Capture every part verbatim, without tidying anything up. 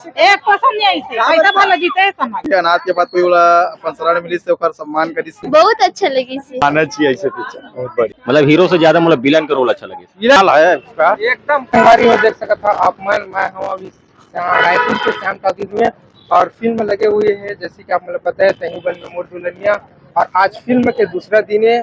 एक पसंद नहीं आई से, पैसा भला जीते है समाज। अनाथ के बाद कोई वाला अपन शरण मिली से ओकर सम्मान करी से। बहुत अच्छा लगी से। आना चाहिए ऐसे पिक्चर, बहुत बढ़िया। मतलब हीरो से ज्यादा मतलब विलन का रोल अच्छा लगे। विलन है उसका। एकदम हमारी ओर देख सकत था आप मन, मैं हूँ अभी रायपुर के श्याम टॉकीज में और फिल्म लगे हुए हैं, जैसे कि आप मतलब पता है, तहीं बन में मोर दुल्हनिया। और आज फिल्म के दूसरा दिन है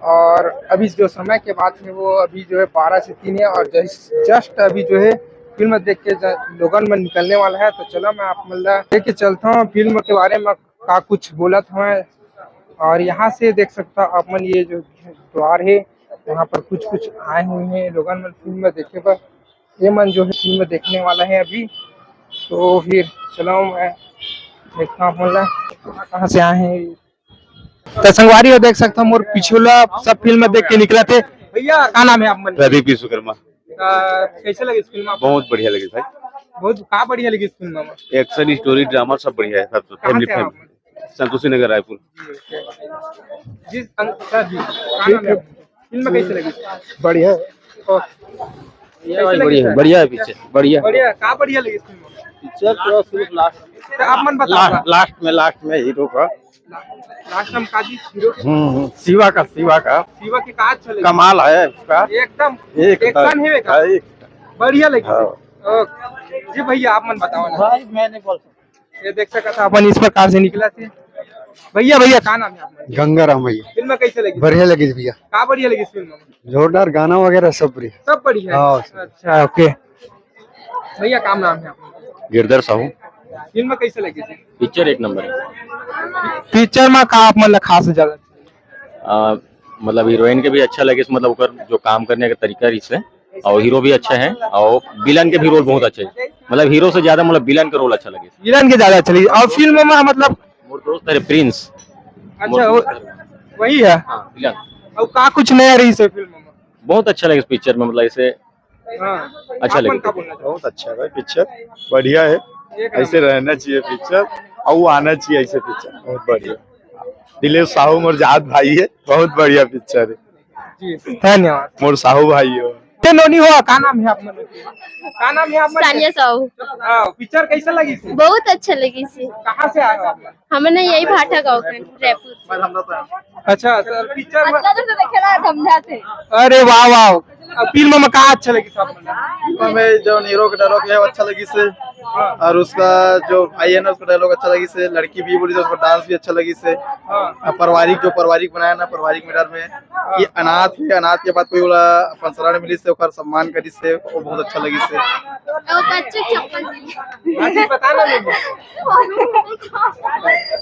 और अभी जो समय के बात है वो अभी जो है बारह से तीन है और जस्ट अभी जो है फिल्म देख के ज-, लोगन मन निकलने वाला है। तो चलो मैं आप मन ला लेके चलता हूँ फिल्म के बारे में का कुछ बोलत हवय। और यहाँ से देख सकता आप मन ये जो द्वार है, यहाँ पर कुछ कुछ आए हुए हैं लोगन मन फिल्म देखे बर। ये मन जो है फिल्म देखने वाला है अभी। तो फिर चलो मैं देखता हूँ आप मन ला कहाँ से आए हैं। तो संगवारी हो देख सकता हूँ मोर पिछुला सब फिल्म देख के निकला थे। भैया का नाम है आप मन? प्रदीप विश्वकर्मा। आ, कैसे लगे इस फिल्म आपको? बहुत बढ़िया लगे भाई। बहुत का बढ़िया लगी इस फिल्म में? एक्शन, स्टोरी, ड्रामा सब बढ़िया है, सब कहाँ फैमिली से आप? फैमिली। संतोषी नगर, रायपुर। जी, अंक-, सर जी, का नाम है आपका? फिल्म कैसे लगी? बढ़िया है। ओके। कैसे लगी बढ़िया, सर? बढ़िया है पिक्चर, बढ़िया। बढ़िया, का बढ़िया लगी इस फिल्म में? पिक्चर तो सिर्फ लास्ट, तो आप मन बताओ। लास्ट, लास्ट में, लास्ट में हीरो का। लास्ट में काजी हीरो। हम्म, हम्म, शिवा का, शिवा का। शिवा के का अच्छा लगे? कमाल है उसका। एकदम एक एक्शन है का? हाँ, एक बढ़िया लगे। हाँ। ओके। जी भैया, आप मन बताओ ना। भाई, मैं नहीं बोल सकता। ये देख सकता था अपन इस प्रकार से निकला थे। भैया, भैया, का नाम है आपका? गंगाराम भैया। फिल्म कैसे लगी? बढ़िया लगी भैया। का बढ़िया लगी इस फिल्म में? जोरदार गाना वगैरह सब बढ़िया। सब बढ़िया है? हाँ। अच्छा, ओके। भैया, का नाम है आपका? गिरधर साहू। फिल्म कैसे लगी थी? पिक्चर एक नंबर है। पिक्चर में का आप मन ला खास ज्यादा? आ, मतलब हीरोइन के भी अच्छा लगे, मतलब ओकर जो काम करने का तरीका रहिस हे, और हीरो भी अच्छा है, और विलन के भी रोल बहुत अच्छा है। मतलब हीरो से ज्यादा मतलब विलन का रोल अच्छा लगे। विलन के ज्यादा अच्छा लगे। और फिल्म में मतलब मोर दोस्त है प्रिंस। अच्छा, मोर वो, दोस्त है। वही है। हाँ, विलन। और का कुछ नया रहिस हे फिल्म में? बहुत अच्छा लगे पिक्चर में, मतलब ऐसे हाँ। अच्छा लगे। बहुत अच्छा है भाई पिक्चर, बढ़िया है। एक ऐसे नंबर। रहना चाहिए पिक्चर, और वो आना चाहिए ऐसे पिक्चर, बहुत बढ़िया। दिलेश साहू मोर जात भाई है, बहुत बढ़िया पिक्चर है। जी, धन्यवाद। मोर साहू भाई हो। ते नोनी हो, का नाम है आप मन के? का नाम है आप मन के? सानिया साहू। हाँ, पिक्चर कैसा लगी थी? बहुत अच्छा लगी थी। कहाँ से आए हो आप? हमन यही भाटा गांव के, रायपुर। अच्छा सर, पिक्चर में अच्छा तो देखे ला हम जाते। अरे वाह वाह, अब फिल्म में का अच्छा लगी सब? हमें जो हीरो का डायलॉग है वो अच्छा लगी से, हाँ। और उसका जो भाई है ना उसका डायलॉग अच्छा लगी से, लड़की भी बोली तो उसका डांस भी अच्छा लगी से, हाँ। और पारिवारिक जो पारिवारिक बनाया ना पारिवारिक मैटर में कि अनाथ है, अनाथ के बाद कोई वाला अपन शरण मिली से ओकर सम्मान करी से, वो बहुत अच्छा लगी से। वो बच्चे चप्पल दिए। हाँ जी, बता ना लोगों।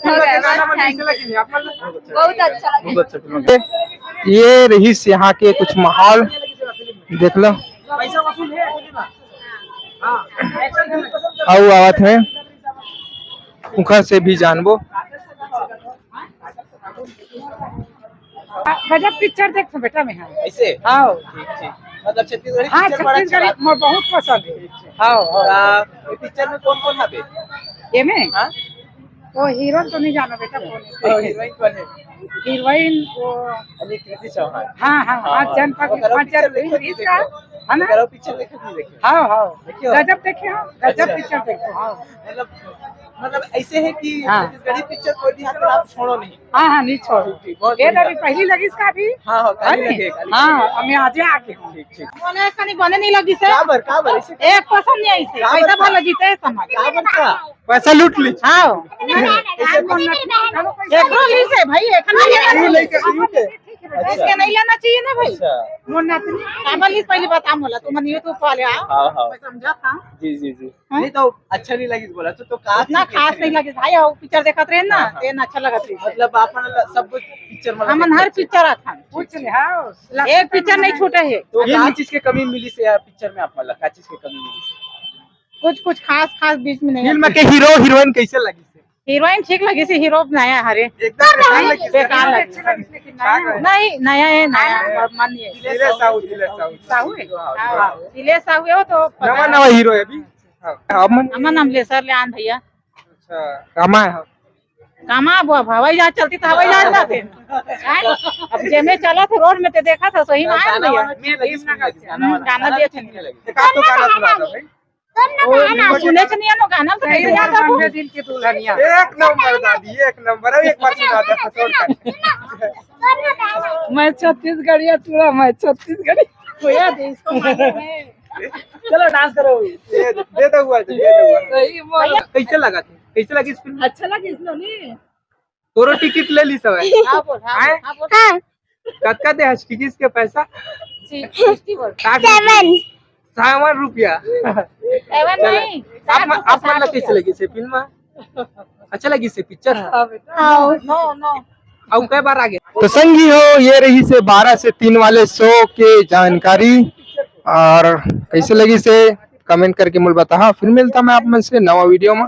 हो गया, गाना बस, मन thank you। कैसे लगी आप? बहुत अच्छा लगा। बहुत अच्छा फिल्म। ये रहिस यहाँ के कुछ माहौल देख लो। अउ आवत हे, उखर से भी जानबो। गजब पिक्चर देखथों बेटा मैं, हाँ। ऐसे? हाँ। ठीक, ठीक। मतलब छत्तीसगढ़ी हाँ, पिक्चर बड़ा अच्छा छत्तीसगढ़ी लगता है। मोर बहुत पसंद है। ठीक, ठीक। हाँ, हाँ। आ, ये पिक्चर में कौन कौन हवे? ये में? हाँ? वो हीरो तो नहीं जाना बेटा, कौन है? ओ, हीरोइन कौन है? हीरोइन वो अली कृति चौहान। हाँ, हाँ, हाँ, हाँ, हाँ। जान पाती, ओकर पाँच हजार पिक्चर देखे, प्लीज का, है ना? ओकर पिक्चर देखे नहीं देखे? हाँ, हाँ। देखियो? गजब देखे हो, गजब अच्छा। पिक्चर देखे हो, हाँ। मतलब, मतलब ऐसे है कि हाँ। छत्तीसगढ़ी पिक्चर कोई भी हाथ में आप छोड़ो नहीं। हाँ, हाँ, नहीं छोड़ो। जी, बहुत ये बढ़िया। अभी पहली लगी इसका अभी। हाँ, हाँ, काली है लगे, नहीं? काली हाँ, लगे। हमें आज आके। ठीक, ठीक। मोला कनी बने नहीं लगी से। का बर, का बर, ऐसे का? एक पसंद नहीं आई से। का बर पैसा का? भला जीते है समाज। का बर का? पैसा लूट ली। हाँ। एकरो ली से भाई, एखन नहीं लेना यू चाहिए। लेके, यू के। अच्छा। इसके नहीं लेना चाहिए ना भाई। अच्छा। मोर नातनी। काबर ली पहले बता मोला, तुमन YouTube वाले आओ। हाँ, हाँ। मैं समझा था। जी, जी, जी। हाँ? नहीं तो अच्छा नहीं लगी बोला तो, तो का उतना चीज खास देखने नहीं में? लगे भाई, वो पिक्चर देखत रहे ना, हाँ, हाँ। तेन अच्छा लगत रहे। मतलब आप मन ला सब पिक्चर में हमन देखते हर हैं? पिक्चर आथन, पूछ ले, हाँ। एक पिक्चर नहीं छूटे है। तो ये का चीज के कमी मिली से यार पिक्चर में आप मन ला, का चीज के कमी मिली से? कुछ, कुछ खास, खास बीच में नहीं फिल्म आती। के हीरो हीरोइन कैसे लगी से? हीरोइन ठीक लगी से, हीरो नया हरे। एकदम बेकार लगी से। बेकार लगी से। का कहे? नहीं, नया है, नया हाँ। है, मन ये। दिलेश साहू, दिलेश साहू। साहू है? हाँ, हाँ। दिलेश साहू है, वो तो पता नवा, है। नवा हीरो है अभी। हाँ। अमन? अमन अमलेसर ले आन भैया। अच्छा, कामा है? कामा अब, अब हवाई जहाज चलती तो हवाई जहाज जाते हैं। हैं? अब जेमे चला था रोड में तो देखा था, सही में आन गाना भैया। वाना ठीक लगी, गाना हम्म, वाना। गाना गाना दिए थे। ठीक लगी। एक आध तो गाना सुना दो भाई। सुने के नहीं है, गाना तो कैसे याद है? एक नंबर दादी, एक नंबर। अब एक बार सुना दे, छोड़ कर। मैं छत्तीसगढ़िया टूरा, मैं छत्तीसगढ़ी। भैया दे इसको मालूम है। चलो डांस करो। दे दे दो हुआ, दे दो हुआ। सही बोला। कैसे लगा थे? कैसे लगी इस फिल्म? अच्छा लगे इसमें नहीं। तोरो टिकट ले ली सब है। हाँ बोल, हाँ बोल, हाँ बोल। हाँ कतका दे हस टिकट के पैसा? सिक्सटी बोल। सेवन। सावन रुपया। सेवन नहीं। आप आप मन ला कैसे लगी से फिल्म? अच्छा लगी से पिक्चर? हाँ। नो नो। अब कई बार आ गया? तो संगी हो, ये रही से बारह से तीन वाले शो के जानकारी। और कैसे लगी से कमेंट करके मोला बताहा। फिर मिलता मैं आप मन से नवा वीडियो में।